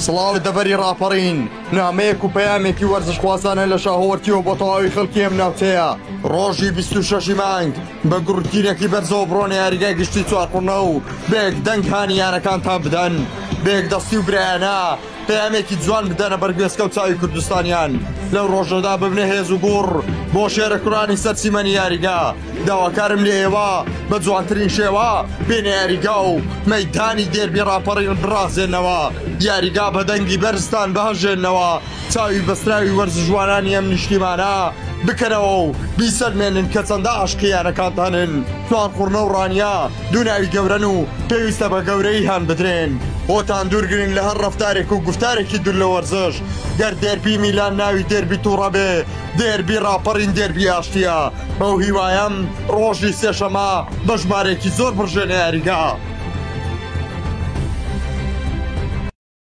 سڵاو دەڤەری ڕاپەڕین، نامەیەک و پەیامێکی وەرزشخوازانە لە شاهۆوەرتیەوە بۆ تەواوی خەڵکی ئەم ناوچەیە. ڕۆژی 26 ی مانگ بە گوڕتینێکی بەرزەوە بڕۆنە یاریگای گشتی چوارقوڕنە و بە یەک دەنگ هانی یانەکانتان بدەن. بە یەکدەستی و برایانە پەیامێکی جوان بدەنە بەرگوێچکە و چاوی کوردستانیان. لەو ڕۆژەدا ببنە هێز و گوڕ بۆ شێرە کوڕانی سەر چیمەنی یاریگا. داواکارم لە ئێوە بە جوانترین شێوە بێنە یاریگا و مەیدانی دێربی ڕاپەڕین بڕازێنەوە، یاریگا بە دەنگی بەرزتان بهەژێننەوە، چاوی بەستراوی وەرزشوانانی ئەم نیشتیمانە بکەنەوە و بیسەلمێنن کە چەندە عاشقی یانەکانتانن. چوارقوڕنە و ڕانیە دوو ناوی گەورەن و پێویستە بە گەورەیی هان بدرێن. خۆتان دوورگرن لە هەر ڕەفتارێک و گوفتارێکی دوور لە وەرزش. گەر دێربی میلان ناوی دێربی توڕە بێ، دێربی ڕاپەڕین دێربی ئاشتییە. بەو هیوایەم ڕۆژی سێشەمە بە ژمارەیەکی زۆر بڕژێنە یاریگا.